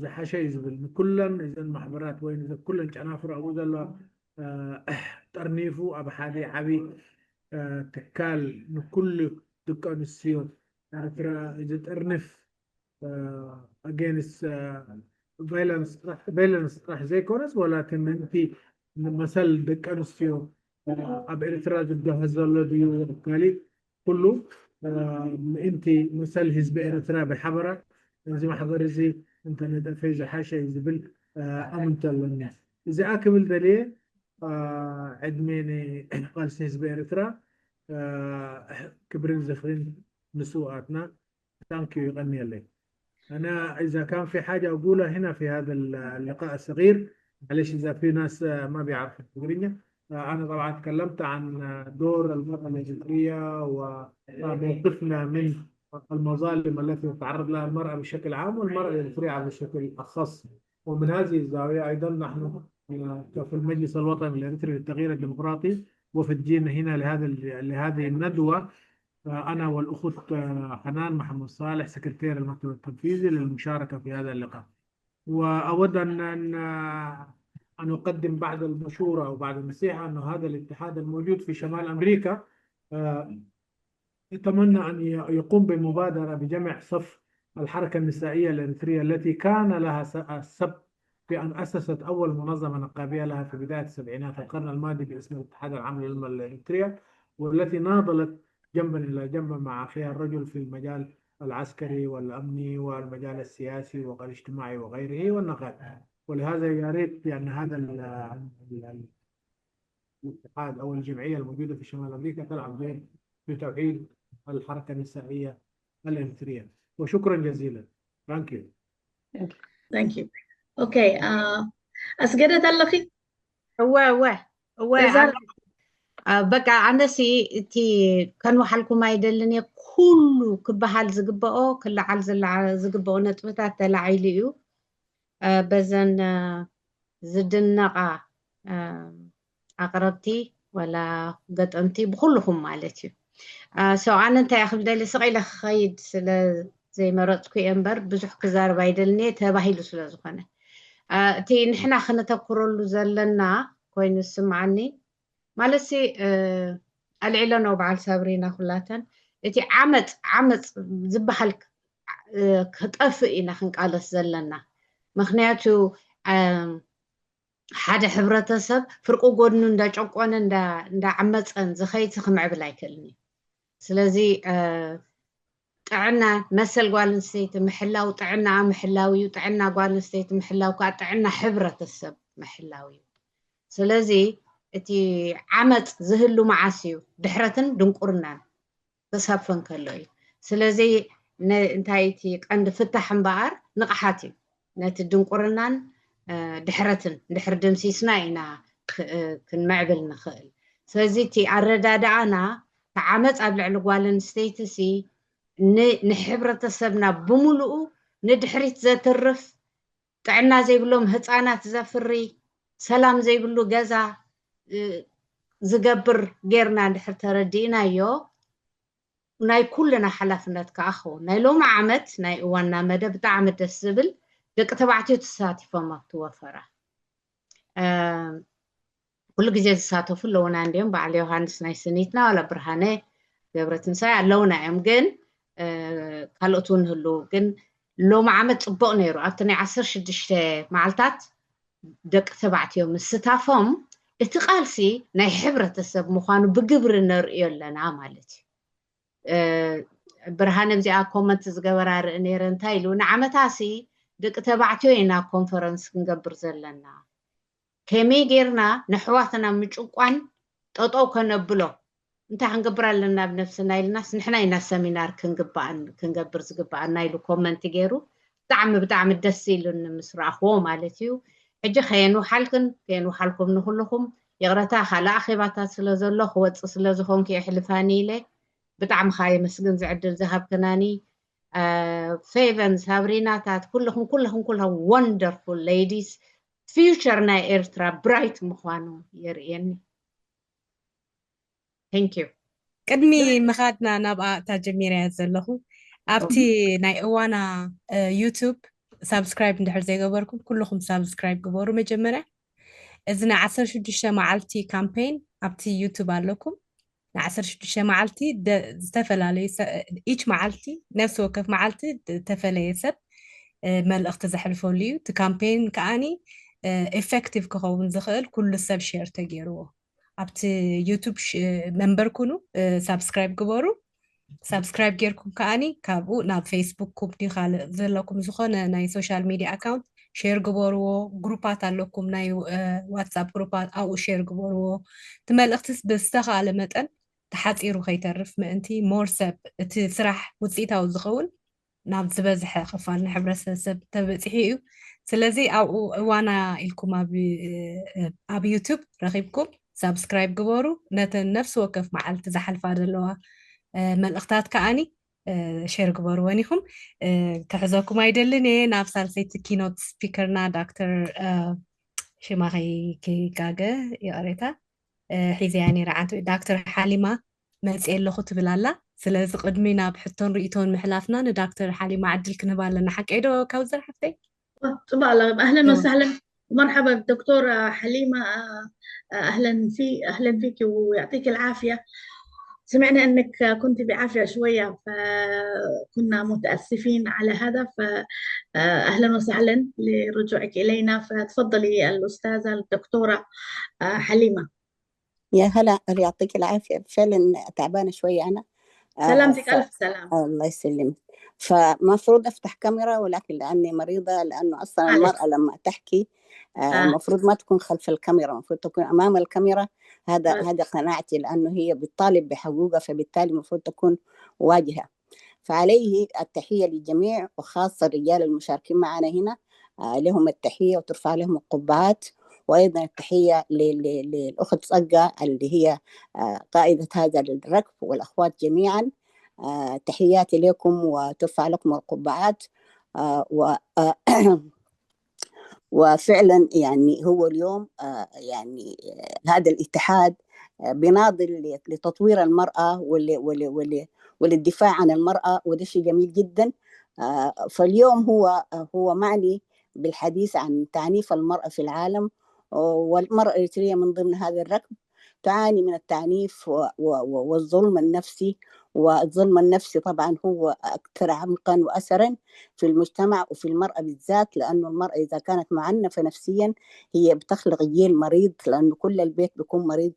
ዝሓሸ እዩ ዝብል፣ ንኩለን እዘን ማሕበራት ወይ ንዘን ኩለን ጨናፍር ኣብኡ ዘለዋ ጠርኒፉ ኣብ ሓደ ዓብዪ ትካል ንኩሉ ደቂ ኣንስትዮ ኤርትራ ዝጥርንፍ against violence ጥራሕ ዘይኮነስ ዋላ እቲ ምእንቲ ንመሰል ደቂ ኣንስትዮ ኣብ ኤርትራ ዝገሃስ ዘሎ ድዩ ካሊእ ኩሉ ምእንቲ መሰል ህዝቢ ኤርትራ ብሓበራ እዚ ማሕበር እዚ እንተነጠፈ ዝሓሸ እዩ ዝብል ኣምንቶ ኣለኒ። እዚኣ ክብል ደልየ ዕድሜ ንቃልሲ ህዝቢ ኤርትራ ክብርን ዝኽርን ንስውኣትና። Thank you፣ يقني لي. أنا إذا كان في حاجة أقولها هنا في هذا اللقاء الصغير، معلش إذا في ناس ما بيعرفوا التقرينيا. أنا طبعا تكلمت عن دور المرأة الإريترية وموقفنا من المظالم التي تتعرض لها المرأة بشكل عام والمرأة الإريترية بشكل أخص. ومن هذه الزاوية أيضا نحن في المجلس الوطني الإريتري للتغيير الديمقراطي وفد جينا هنا لهذا لهذه الندوة، أنا والأخت حنان محمد صالح سكرتير المكتب التنفيذي للمشاركة في هذا اللقاء. وأود أن أن أن أقدم بعد المشورة أو بعد النصيحة أن هذا الاتحاد الموجود في شمال أمريكا أتمنى أن يقوم بمبادرة بجمع صف الحركة النسائية الإريترية التي كان لها السبق بأن أسست أول منظمة نقابية لها في بداية سبعينات القرن الماضي باسم الاتحاد العام للمرأة الإريترية، والتي ناضلت جنبا إلى جنب مع أخيها الرجل في المجال العسكري والأمني والمجال السياسي والاجتماعي وغيره والنقابي. ولهذا يا ريت يعني هذا الاتحاد أو الجمعية الموجودة في شمال أمريكا تلعب دور في توحيد الحركة النسائية الإريترية. وشكرا جزيلا. Thank you. Thank you. Okay. ኣስገደት ኣለኺ? እወ እወ እወ። በቃ ኣነሲ እቲ ከንውሓልኩም ኣይደልን እየ። ኩሉ ክበሃል ዝግበኦ ክለዓል ዝግበኦ ነጥብታት ተላዒሉ እዩ። በዘን ዝድነቓ ኣቕረብቲ ወላ ገጠምቲ ብኩልኹም ማለት እዩ። ሰው ኣነ እንታይ ክብል ደሊ ስቕ ኢለ ክኸይድ ስለ ዘይመረፅኩ እየ እምበር ብዙሕ ክዛረብ ኣይደልንየ ተባሂሉ ስለ ዝኾነ እቲ ንሕና ክነተኩረሉ ዘለና ኮይኑ ዝስምዓኒ ማለት ኣልዒለኖ በዓል ሳብሪና ኩላተን እቲ ዓመፅ ዓመፅ ዝበሃል ክጠፍእ ኢና ክንቃለስ ዘለና። ምክንያቱ ሓደ ሕብረተሰብ ፍርቂ ጎድኑ እንዳጨቆነ እንዳዓመፀን ዝኸይድ ክምዕብል ኣይክእልን እዩ። ስለዚ ጥዕና መሰል ጓል ኣንስተይቲ ምሕላው ጥዕና ምሕላው እዩ። ጥዕና ጓል ኣንስተይቲ ምሕላው ከዓ ጥዕና ሕብረተሰብ ምሕላው እዩ። ስለዚ እቲ ዓመፅ ዝህሉ መዓስ እዩ? ድሕረትን ድንቁርናን ክሰፍን ከሎ እዩ። ስለዚ እንታይ እቲ ቀንዲ ፍታሕ እምበኣር ንቕሓት እዩ። ነቲ ድንቁርናን ድሕረትን ድሕር ድምሲስና ኢና ክንምዕብል ንኽእል። ስለዚ እቲ ኣረዳድኣና ተዓመፅ ኣብ ልዕሊ ጓል ኣንስተይቲ ሲ ንሕብረተሰብና ብምሉኡ ንድሕሪት ዘትርፍ ጥዕና ዘይብሎም ህፃናት ዘፍሪ ሰላም ዘይብሉ ገዛ ዝገብር ጌርና እንድሕር ተረዲእናዮ ናይ ኩልና ሓላፍነት ከዓ ክኸውን ናይ ሎሚ ዓመት ናይ እዋና መደብ ብጣዕሚ ደስ ዝብል ደቂ ተባዕትዮ ተሳቲፎም ኣብቲ ወፈራ ኩሉ ግዜ ዝሳተፉ ኣለውና እንዲኦም በዓል ዮሃንስ ናይ ስኒትና ዋላ ብርሃነ ገብረትንሳይ ኣለውና እዮም ግን ካልኦት እውን ህሉ ግን ሎሚ ዓመት ፅቡቅ ነይሩ ኣብቲ ናይ ዓሰርተ ሽዱሽተ መዓልታት ደቂ ተባዕትዮ ምስታፎም እቲ ቃልሲ ናይ ሕብረተሰብ ምዃኑ ብግብሪ ነርእዮ ኣለና ማለት እዩ። ብርሃነ ኣብዚኣ ኮመንት ዝገበራ ርኢ ነይረ እንታይ ኢሉ ንዓመታሲ ደቂ ተባዕትዮ ኢና ኮንፈረንስ ክንገብር ዘለና ከመይ ጌርና ነሕዋትና ምጭቋን ጠጠው ከነብሎ እንታይ ክንገብር ኣለና ኣብ ነብስና ኢልናስ ንሕና ኢና ሰሚናር ክንግባኣን ክንገብር ዝግባኣና ኢሉ ኮመንት ገይሩ ብጣዕሚ ብጣዕሚ ደስ ኢሉኒ ምስ ረኣኽዎ ማለት እዩ። ሕጂ ከየንውሓልክን ከየንውሓልኩም ንኩልኹም ይቕረታ ካልእ ኣኼባታት ስለ ዘሎ ክወፅእ ስለ ዝኾንኩ የሕልፋኒ ኢለ ብጣዕሚ ከዓ የመስግን ዝዕድል ዝሃብክናኒ ፌቨን ሳብሪናታት ኩልኹም ኩልኹም ኩልኹም wonderful ladies future ናይ ኤርትራ bright ምዃኑ የርእየኒ። Thank you። ቅድሚ ምኻድና ናብኣ እታ ጀሚረያ ዘለኹ ኣብቲ ናይ እዋና YouTube subscribe እንድሕር ዘይገበርኩም ኩልኹም subscribe ግበሩ። መጀመርያ እዚ ናይ ዓሰርተ ሽዱሽተ መዓልቲ ካምፔን ኣብቲ YouTube ኣለኩም። ን ዓሰርተ ሽዱሽተ መዓልቲ ዝተፈላለዩ each መዓልቲ ነፍሲ ወከፍ መዓልቲ ዝተፈለየ ሰብ መልእኽቲ ዘሕልፈሉ እዩ። እቲ ካምፔን ከዓኒ effective ክኸውን ዝኽእል ኩሉ ሰብ share ተገይርዎ ኣብቲ YouTube member ኩኑ subscribe ግበሩ። subscribe ጌርኩም ከዓኒ ካብኡ ናብ Facebook ኩም ዲ ካልእ ዘለኩም ዝኾነ ናይ social media account share ግበርዎ። ግሩፓት ኣለኩም ናይ WhatsApp ግሩፓት ኣብኡ share ግበርዎ። እቲ መልእኽትስ ብዝተኻለ መጠን ተሓፂሩ ከይተርፍ ምእንቲ more ሰብ እቲ ስራሕ ውፅኢታዊ ዝኸውን ናብ ዝበዝሐ ክፋል ንሕብረተሰብ ተበፂሑ እዩ። ስለዚ ኣብኡ እዋና ኢልኩም ኣብ YouTube ረኺብኩም subscribe ግበሩ። ነተን ነፍሲ ወከፍ መዓልቲ ዝሓልፋ ዘለዋ መልእኽታት ከዓኒ share ግበርወን ኢኹም። ክሕዘኩም ኣይደልን እየ። ናብ ሳልሰይቲ keynote speaker ና ዶክተር ሽማ ከይጋገ ይቕሬታ ሒዘያ ነይረ ዓንተ ዶክተር ሓሊማ መፅየ ኣለኹ ትብል ኣላ። ስለዚ ቅድሚ ናብ ሕቶን ርእይቶን ምሕላፍና ንዶክተር ሓሊማ ዕድል ክንህባ ኣለና። ሓቀይ ዶ ካውዘር ሓፍተይ? ፅቡቅ ኣላ ኣህለን ወሳህለን መርሓባ ዶክተር ሓሊማ ኣህለን ፊ ኣህለን ፊኪ ويعطيك العافية سمعنا انك كنت بعافية شوية فكنا متأسفين على هذا فأهلا وسهلا لرجوعك إلينا فتفضلي الأستاذة الدكتورة حليمة يا هلا يعطيك العافية فعلا تعبانة شوية أنا سلامتك ألف سلام الله يسلمك فمفروض أفتح كاميرا ولكن لأني مريضة لأنه أصلا المرأة لما تحكي المفروض ما تكون خلف الكاميرا المفروض تكون أمام الكاميرا هذا هذا قناعتي لأنه هي بتطالب بحقوقها فبالتالي المفروض تكون واجهة فعليه التحية للجميع وخاصة الرجال المشاركين معنا هنا لهم التحية وترفع لهم القبعات وأيضا التحية للأخت صقة اللي هي قائدة هذا الركب والأخوات جميعا تحياتي لكم وترفع لكم القبعات و وفعلا يعني هو اليوم آه، يعني آه، هذا الاتحاد آه، بيناضل ل- لتطوير المرأة ول- ول- ول- وللدفاع عن المرأة، وده شيء جميل جدا. آه، فاليوم هو آه، هو معني بالحديث عن تعنيف المرأة في العالم، والمرأة الإريترية من ضمن هذا الركب تعاني من التعنيف و- و- و- والظلم النفسي. والظلم النفسي طبعا هو أكثر عمقا وأثرا في المجتمع وفي المرأة بالذات، لأنه المرأة إذا كانت معنفة نفسيا هي بتخلق جيل مريض، لأنه كل البيت بيكون مريض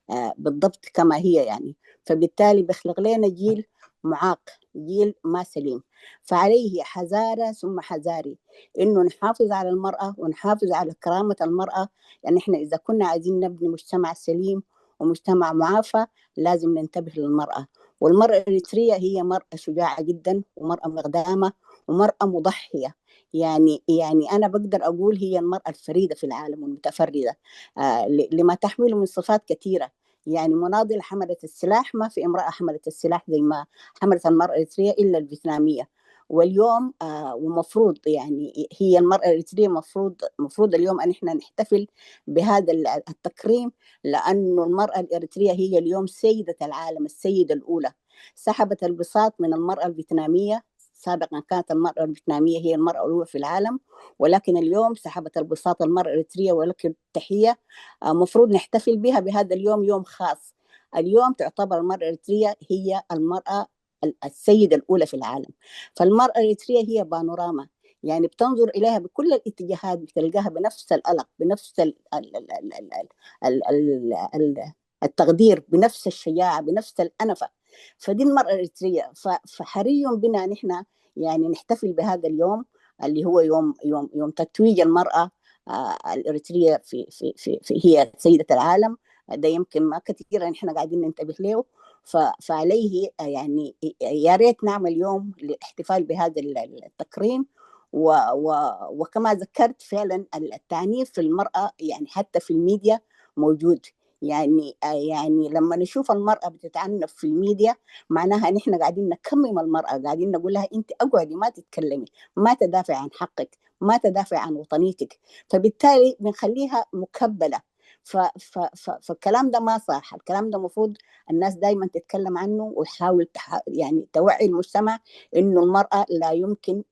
آه، بالضبط كما هي يعني. فبالتالي بيخلق لنا جيل معاق، جيل ما سليم. فعليه حذارة ثم حذاري إنه نحافظ على المرأة ونحافظ على كرامة المرأة، لأن إحنا إذا كنا عايزين نبني مجتمع سليم ومجتمع معافى لازم ننتبه للمرأة. والمرأة الإريترية هي مرأة شجاعة جدا ومرأة مقدامة ومرأة مضحية. يعني يعني أنا بقدر أقول هي المرأة الفريدة في العالم والمتفردة آه، ل- لما تحمله من صفات كثيرة. يعني مناضلة حملت السلاح، ما في امرأة حملت السلاح زي ما حملت المرأة الإريترية إلا الفيتنامية. واليوم آه ومفروض يعني هي المرأة الإريترية مفروض مفروض اليوم أن احنا نحتفل بهذا ال- التكريم، لأنه المرأة الإريترية هي اليوم سيدة العالم، السيدة الأولى. سحبت البساط من المرأة الفيتنامية. سابقا كانت المرأة الفيتنامية هي المرأة الأولى في العالم، ولكن اليوم سحبت البساط المرأة الإريترية، ولكن تحية آه، مفروض نحتفل بها بهذا اليوم، يوم خاص. اليوم تعتبر المرأة الإريترية هي المرأة ال- السيدة الأولى في العالم. فالمرأة الإريترية هي بانوراما، يعني بتنظر إليها بكل الاتجاهات، بتلقاها بنفس الألق، بنفس ال ال ال ال ال ال ال ال التقدير، بنفس الشجاعة، بنفس الأنفة. فدي المرأة الإريترية. ف- فحري بنا نحن يعني نحتفل بهذا اليوم اللي هو يوم يوم يوم تتويج المرأة آه، الإريترية في في في في هي سيدة العالم. ده يمكن ما كثيرا نحن قاعدين ننتبه له. ف- فعليه آه، يعني يا ريت نعمل يوم للاحتفال بهذا ال- التكريم. و و وكما ذكرت فعلا التعنيف في المرأة يعني حتى في الميديا موجود. يعني آه، يعني لما نشوف المرأة بتتعنف في الميديا معناها نحن قاعدين نكمم المرأة، قاعدين نقول لها انت اقعدي ما تتكلمي، ما تدافعي عن حقك، ما تدافعي عن وطنيتك. فبالتالي بنخليها مكبلة. ف ف ف فالكلام ده ما صح. الكلام ده مفروض الناس دايما تتكلم عنه وتحاول تح يعني توعي المجتمع انه المرأة لا يمكن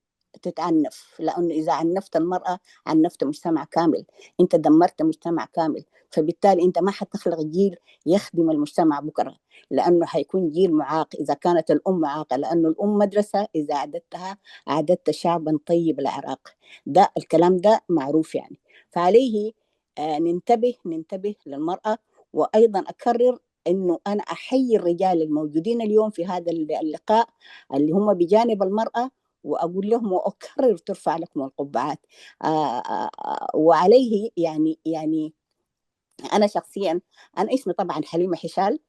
تتعنف، لأنه إذا عنفت المرأة عنفت مجتمع كامل، أنت دمرت مجتمع كامل. فبالتالي أنت ما حتخلق جيل يخدم المجتمع بكرة، لأنه حيكون جيل معاق إذا كانت الأم معاقة، لأنه الأم مدرسة إذا أعددتها أعددت شعبا طيب العراق. ده الكلام ده معروف يعني. فعليه آه، ننتبه ننتبه للمرأة. وأيضا أكرر أنه أنا أحيي الرجال الموجودين اليوم في هذا اللقاء اللي هم بجانب المرأة، وأقول لهم وأكرر ترفع لكم القبعات. آه، آه، آه، وعليه يعني يعني أنا شخصيا أنا اسمي طبعا حليمة حشال.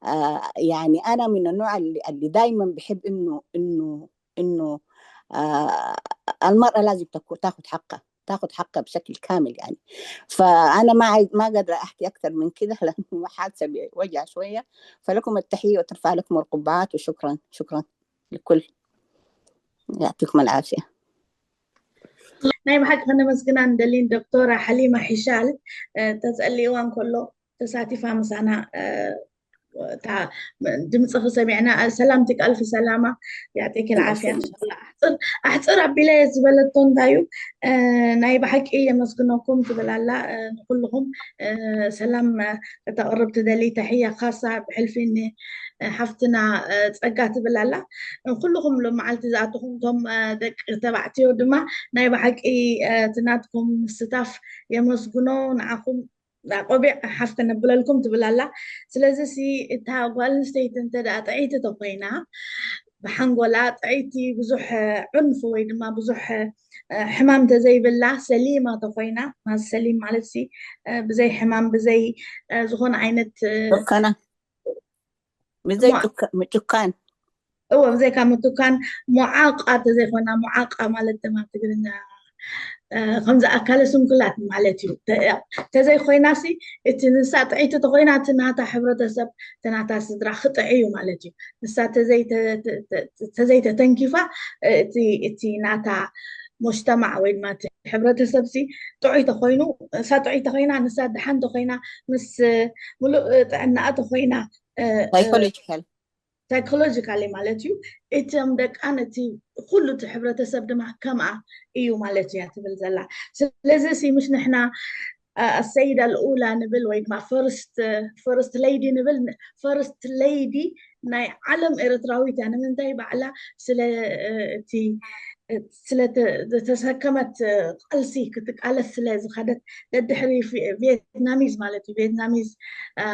آه، يعني أنا من النوع اللي, اللي دائما بحب إنه إنه إنه آه، المرأة لازم تاخذ حقها، تاخذ حقها بشكل كامل يعني. فأنا ما عايز ما قادرة أحكي أكثر من كده لأنه حاسة بوجع شوية. فلكم التحية وترفع لكم القبعات، وشكرا شكرا لكل. يعطيكم العافية. ናይ ብሓቂ ከነመስግና ንደሊ ዶክተር ሓሊማ ሒሻል ተዝኣሊ እዋን ከሎ ተሳቲፋ ምሳና ድምፅኺ ሰሚዕና። ሰላምትክ ኣልፊ ሰላማ ያዕጢክ ልዓፍያ። ኣሕፅር ኣቢለ ዝበለቶ እንታይ እዩ ናይ ብሓቂ የመስግነኩም ትብል ኣላ። ንኩልኹም ሰላም ከተቕርብ ትደሊ ተሕያ ካሳ ብሕልፊ ሓፍትና ፀጋ ትብል ኣላ። ኩልኹም ሎም መዓልቲ ዝኣትኹም እቶም ደቂ ተባዕትዮ ድማ ናይ ብሓቂ ትናትኩም ምስታፍ የመስግኖ። ንዓኹም ቆቢዕ ሓፍ ከነብለልኩም ትብል ኣላ። ስለዚ ሲ እታ ጓል ኣንስተይቲ እንተ ደኣ ጥዕይቲ ተኮይና ብሓንጎላ ጥዕይቲ ብዙሕ ዕንፍ ወይ ድማ ብዙሕ ሕማም ተዘይብላ ሰሊማ ተኮይና ማዝ ሰሊም ማለት ሲ ብዘይ ሕማም ብዘይ ዝኾነ ዓይነት ዶካና ብዘይ ምጭካን እዎ ብዘይካ ምትኳን ሙዓቃ ተዘይኮና ሙዓቃ ማለት ድማ ትግርኛ ከምዚ ኣካለ ስንኩላት ማለት እዩ። ተዘይኮይና ሲ እቲ ንሳ ጥዕይቲ ተኮይና እቲ ናታ ሕብረተሰብ እቲ ናታ ስድራ ክጥዕ እዩ ማለት እዩ። ንሳ ተዘይተተንኪፋ እቲ ናታ ሙጅተማዕ ወይ ድማ እቲ ሕብረተሰብ ሲ ጥዑይ ተኮይኑ፣ እሳ ጥዑይ ተኮይና፣ ንሳ ደሓን ተኮይና፣ ምስ ሙሉእ ጥዕናኣ ተኮይና፣ እ፣ እ፣ ሳይኮሎጂካል ሳይኮሎጂካሊ ማለት እዩ። እቶም ደቃን እቲ ኩሉ እቲ ሕብረተሰብ ድማ ከምኣ እዩ ማለት እያ ትብል ዘላ። ስለዚ ሲ ምሽ ንሕና፣ አ፣ ኣሰይዳ ልኡላ ንብል ወይ ድማ ፈርስት ፈርስት ሌዲ ንብል። ፈርስት ሌዲ ናይ ዓለም ኤርትራዊት እያ። ንምንታይ ባዕላ ስለ፣ እ፣ እቲ፣ እ፣ ስለ ተ-፣ ዝተሰከመት፣ እ፣ ቃልሲ ክትቃለስ ስለ ዝኸደት፣ ደድሕሪ ቪ-፣ ቪየትናሚዝ ማለት እዩ። ቪየትናሚዝ፣ አ፣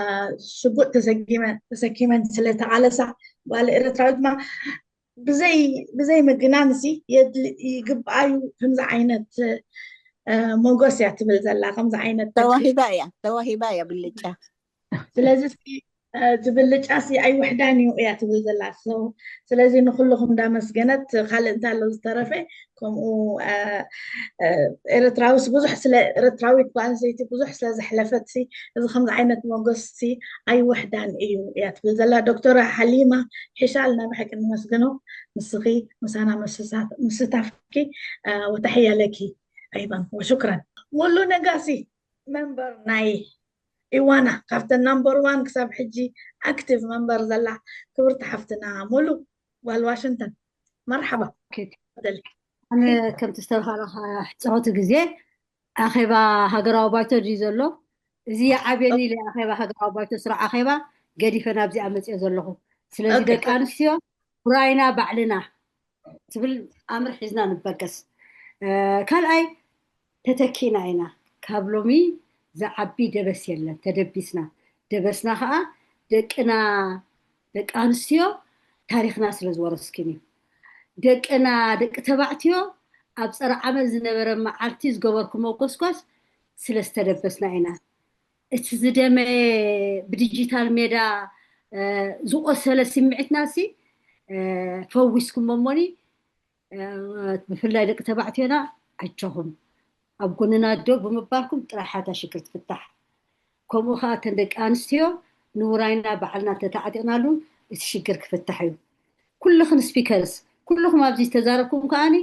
ሽጉጥ ተሰኪመ-፣ ተሰኪመን ስለ ተቃለሳ፣ ጓል ኤርትራዊት ድማ ብዘይ፣ ብዘይ ምግናን ሲ የድሊ-፣ ይግባእ እዩ። ከምዚ ዓይነት፣ እ፣ ሞገስ እያ ትብል ዘላ፣ ከምዚ ዓይነት ተኪ-፣ ተዋሂባ እያ፣ ተዋሂባ እያ ብልጫ። ስለዚ ሲ፣ እ፣ እቲ ብልጫ ሲ ኣይውሕዳን እዩ እያ ትብል ዘላ። So፣ ስለዚ ንኩልኹም እንዳመስገነት፣ ካልእ እንተ ኣሎ ዝተረፈ፣ ከምኡ፣ እ፣ እ፣ ኤርትራዊስ ብዙሕ ስለ፣ ኤርትራዊት ጓል ኣንስተይቲ ብዙሕ ስለ ዘሕለፈት ሲ፣ እዚ ከምዚ ዓይነት ሞገስ ሲ ኣይውሕዳን እዩ እያ ትብል ዘላ። ዶክተር ሓሊማ ሒሻል፣ ናይ ብሓቂ ንመስግኖ፣ ንስኺ ምሳና ምስሳ-፣ ምስታፍኪ፣ እ፣ ወተሕያ ለኪ ኣይባን ወሹክራን። ሙሉ ነጋሲ መንበር ናይ ኢዋና፣ ካብተን ናምበር ዋን ክሳብ ሕጂ ኣክቲቭ መንበር ዘላ ክብርቲ ሓፍትና ሙሉ ጓል ዋሽንግተን፣ መርሓባ። ኦኬ። ተፈደሊ። ኣነ ከምቲ ዝተባህለ ሕፅረቱ ግዜ ኣኼባ ሃገራዊ ባይቶ ድዩ ዘሎ? እዚ ይዓብየኒ ኢለ ኣኼባ ሃገራዊ ባይቶ ስሩዕ ኣኼባ ገዲፈ ናብዚኣ መፅኦ ዘለኹ። ስለዚ ኦኬ። ደቂ ኣንስትዮ ውራይና ባዕልና ትብል ኣምር ሒዝና ንበገስ። እ፣ ካልኣይ ተተኪና ኢና። ካብ ሎሚ ዝዓቢ ደበስ የለን፣ ተደቢስና። ደበስና ከዓ ደቅና፣ ደቂ ኣንስትዮ ታሪኽና ስለ ዝወረስክን እዩ። ደቅና ደቂ ተባዕትዮ ኣብ ፀረ ዓመት ዝነበረ መዓልቲ ዝገበርኩሞ ጎስጓስ ስለ ዝተደበስና ኢና። እቲ ዝደመየ ብዲጂታል ሜዳ፣ እ፣ ዝቆሰለ ስምዒትና ሲ፣ እ፣ ፈዊስኩሞ እሞኒ፣ እ፣ ብፍላይ ደቂ ተባዕትዮና ኣጆኹም ኣብ ጎንና ደው ብምባልኩም ጥራሕ እታ ሽግር ትፍታሕ። ከምኡ ከዓ እተን ደቂ ኣንስትዮ ንውራይና ባዕልና ተተዓጢቕናሉ እቲ ሽግር ክፍታሕ እዩ። ኩልኽን ስፒከርስ፣ ኩልኹም ኣብዚ ዝተዛረብኩም ከዓኒ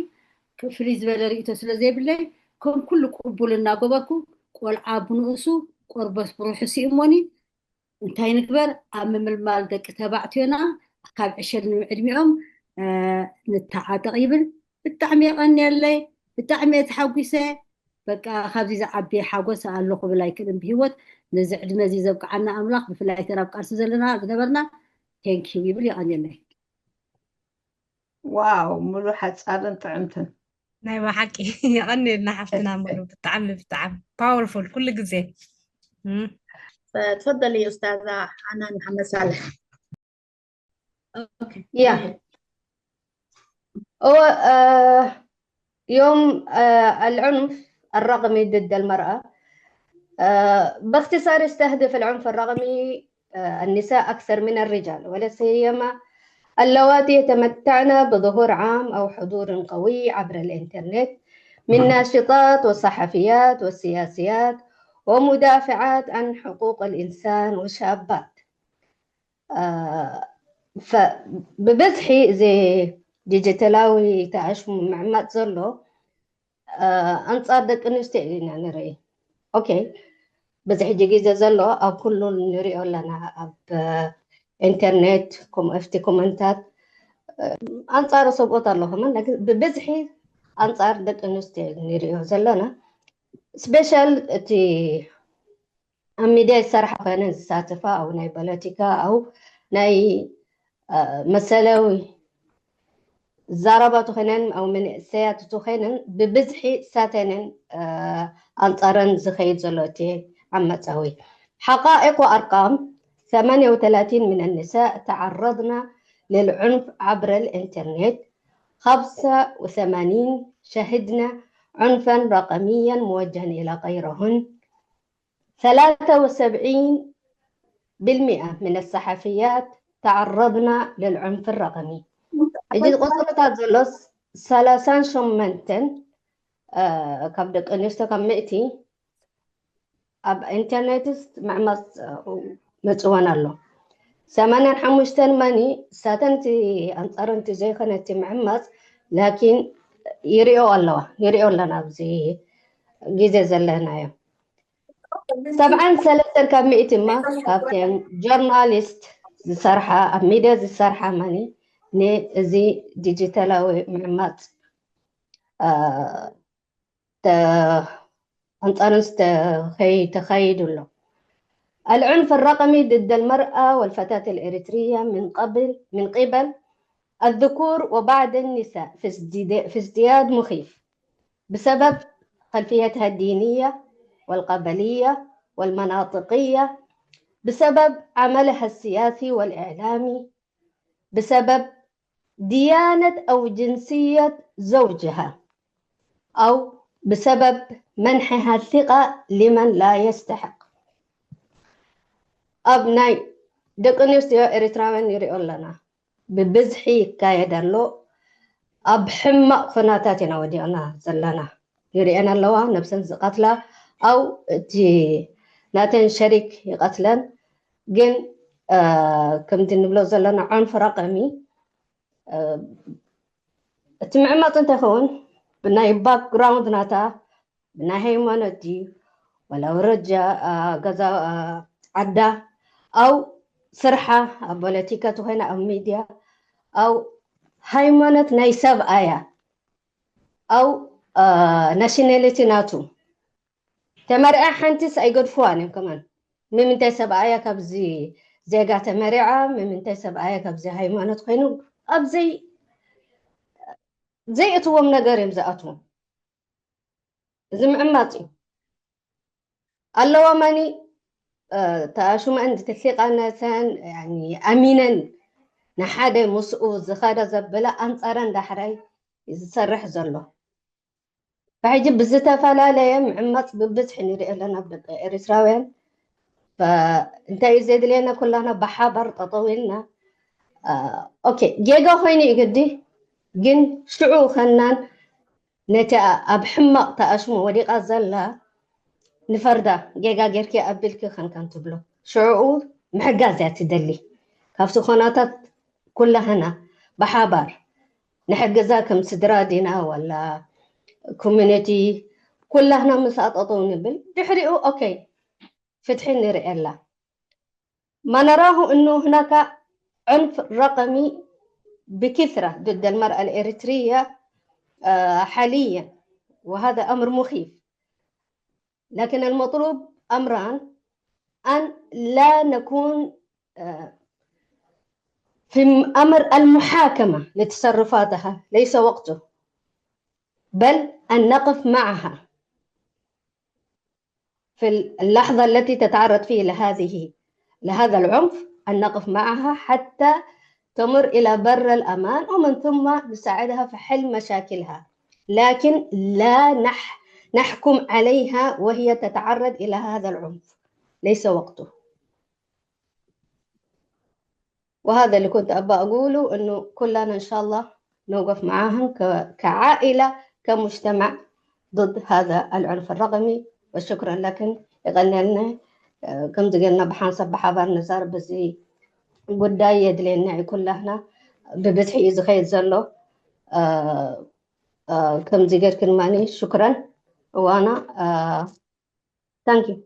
ፍልይ ዝበለ ርእይቶ ስለ ዘይብለይ ከም ኩሉ ቅቡል እናገበርኩ ቆልዓ ብንኡሱ ቆርበት ብሩሑስ ይእሞኒ እንታይ ንግበር ኣብ ምምልማል ደቂ ተባዕትዮና ካብ ዕሸል ንዕድሚኦም፣ እ፣ ንተዓጠቕ ይብል። ብጣዕሚ የቐንየለይ፣ ብጣዕሚ እየ ተሓጒሰ። በቃ ካብዚ ዝዓቢ ሓጎስ ኣሎ ክብል ኣይክእልን ብህይወት። ነዚ ዕድመ እዚ ዘብቅዓና ኣምላኽ ብፍላይ እተን ኣብ ቃልሲ ዘለና ዝነበርና ቴንኪዩ ይብል። የቐንየለይ። ዋው፣ ሙሉ ሓጻርን ጥዕምትን። ናይ ብሓቂ የቐንየልና ሓፍትና ሙሉ፣ ብጣዕሚ ብጣዕሚ ፓወርፉል ኩሉ ግዜ። እም። ተፈደሊ ኡስታዛ ሓናን መሓመድ ሳልሕ። ኦኬ። ያ። هو آه يوم آه العنف الرقمي ضد المرأة. آه باختصار يستهدف العنف الرقمي آه النساء أكثر من الرجال، ولا سيما اللواتي يتمتعن بظهور عام أو حضور قوي عبر الإنترنت من ناشطات وصحفيات وسياسيات ومدافعات عن حقوق الإنسان وشابات. آه، فببزحي زي ديجيتالاوي تعش معمات زلو، آه، أنصار دك إنستي إلينا نري. أوكي. بزحي جيجي زلو أو كل نري لنا أب، آه، إنترنت كم أفتي كومنتات. آه، أنصار صبوت الله من، لكن ببزحي أنصار دك إنستي نري زلنا. سبيشال تي ኣብ ሚድያ ይሰርሓ ኮይነን ዝሳተፋ፣ ኣብ ናይ ፖለቲካ፣ ኣብ ናይ፣ እ፣ መሰለዊ ዝዛረባ ተኾይነን፣ ኣብ መንእሰያት ተኾይነን ብብዝሒ ሳተንን፣ እ፣ ኣንጻረን ዝኸይድ ዘሎ እቲ ዓመጻዊ። حقائق وأرقام: ثمانية وثلاثين من النساء تعرضن للعنف عبر الإنترنت، خمسة وثمانين شهدن عنفا رقميا موجها إلى غيرهن، ثلاثة وسبعين بالمئة من الصحفيات تعرضن للعنف الرقمي. ሕጂ ቁጽርታት ዘሎ ሰላሳን ሸሞንተን፣ እ፣ ካብ ደቂ ኣንስትዮ ካብ ሚእቲ ኣብ ኢንተርኔትስ ምዕማጽ፣ እ፣ መጽወን ኣሎ። ሰማንያን ሓሙሽተን ማኒ ሳተንቲ ኣንጻረንቲ ዘይኮነቲ ምዕማጽ፣ ላኪን ይሪኦ ኣለዋ ይሪኦ ኣለና ኣብዚ ግዜ ዘለናዮ። ሰብዓን ሰለስተን ካብ ሚእቲ ማ ካብተን ጆርናሊስት ዝሰርሓ ኣብ ሚድያ ዝሰርሓ ማኒ ንእዚ ዲጂታላዊ ምዕማፅ ኣንፃርን ተኸይዱ ኣሎ። العنف الرقمي ضد المرأة والفتاة الإريترية من قبل من قبل الذكور وبعض النساء في ازدياد مخيف بسبب خلفيتها الدينية والقبلية والمناطقية، بسبب عملها السياسي والإعلامي، بسبب ديانة أو جنسية زوجها، أو بسبب منحها الثقة لمن لا يستحق. ኣብ ናይ ደቂ ኣንስትዮ ኤርትራውያን ንሪኦ ኣለና። ብብዝሒ ይካየድ ኣሎ። ኣብ ሕማቕ ኩነታት ኢና ወዲቕና ዘለና። ይሪአን ኣለዋ፣ ነብሰን ዝቐትላ፣ ኣው እቲ ናተን ሸሪክ ይቐትለን። ግን ከምቲ ንብሎ ዘለና ዑንፍ ረቐሚ እቲ ምዕማፅ እንታይ ይኸውን? ብናይ ባክግራውንድ ናታ፣ ብናይ ሃይማኖት ድዩ፣ ወላ ወረጃ ገዛ ዓዳ፣ ኣው ስርሓ፣ ኣብ ፖለቲካ ተኾይና ኣብ ሚድያ፣ ኣው ሃይማኖት ናይ ሰብኣያ፣ ኣው ናሽናሊቲ ናቱ። ተመርዓ ሓንቲስ ኣይገድፍዋን እዮም ከማን። ምምንታይ ሰብኣያ ካብዚ ዜጋ ተመሪዓ፣ ምምንታይ ሰብኣያ ካብዚ ሃይማኖት ኮይኑ፣ ኣብዘይ ዘይእትዎም ነገር እዮም ዝኣትዎም። እዚ ምዕማፅ እዩ። ኣለዋ ማኒ ተኣሽመን ዝተፊቓነተን ኣሚነን ንሓደ ምስኡ ዝኸደ ዘብላ ኣንፃረን ዳሕራይ ዝሰርሕ ዘሎ። ብሕጂ ብዝተፈላለየ ምዕማፅ ብብዝሒ ንሪኦ ኣለና ኣብ ደቂ ኤርትራውያን። እንታይ እዩ ዘድልየና? ኩላና ብሓባር ጠጠው ኢልና ኦኬ፣ ጌጋ ኮይኑ እዩ ግዲ፣ ግን ሽዑ ከናን ነቲ ኣብ ሕማቕ ተኣሽሙ ወዲቓ ዘላ ንፈርዳ፣ ጌጋ ጌርኪ ኣቢልኪ ከንከን ትብሎ ሽዑ ምሕጋዝ እያ ትደሊ። ካብቲ ኮናታት ኩላህና ብሓባር ንሕግዛ፣ ከም ስድራ ዲና ዋላ ኮሚኒቲ ኩላህና ምስ ኣጠጠው ንብል ድሕሪኡ ኦኬ ፍትሒ ንርእየላ። ما نراه أنه هناك عنف رقمي بكثرة ضد المرأة الإريترية حاليا، وهذا أمر مخيف. لكن المطلوب أمران: أن لا نكون في أمر المحاكمة لتصرفاتها، ليس وقته، بل أن نقف معها في اللحظة التي تتعرض فيه لهذه لهذا العنف، أن نقف معها حتى تمر إلى بر الأمان، ومن ثم نساعدها في حل مشاكلها، لكن لا نح نحكم عليها وهي تتعرض إلى هذا العنف. ليس وقته. وهذا اللي كنت أبغى أقوله، إنه كلنا إن شاء الله نوقف معاهم كعائلة، كمجتمع ضد هذا العنف الرقمي. وشكرا لكن يغنينا كم زقلنا بحانسة بحضر نزار بزي قداية دلينا كلنا ببزحي إذا خير زلو كم زقر كنماني. شكرا. وأنا thank you.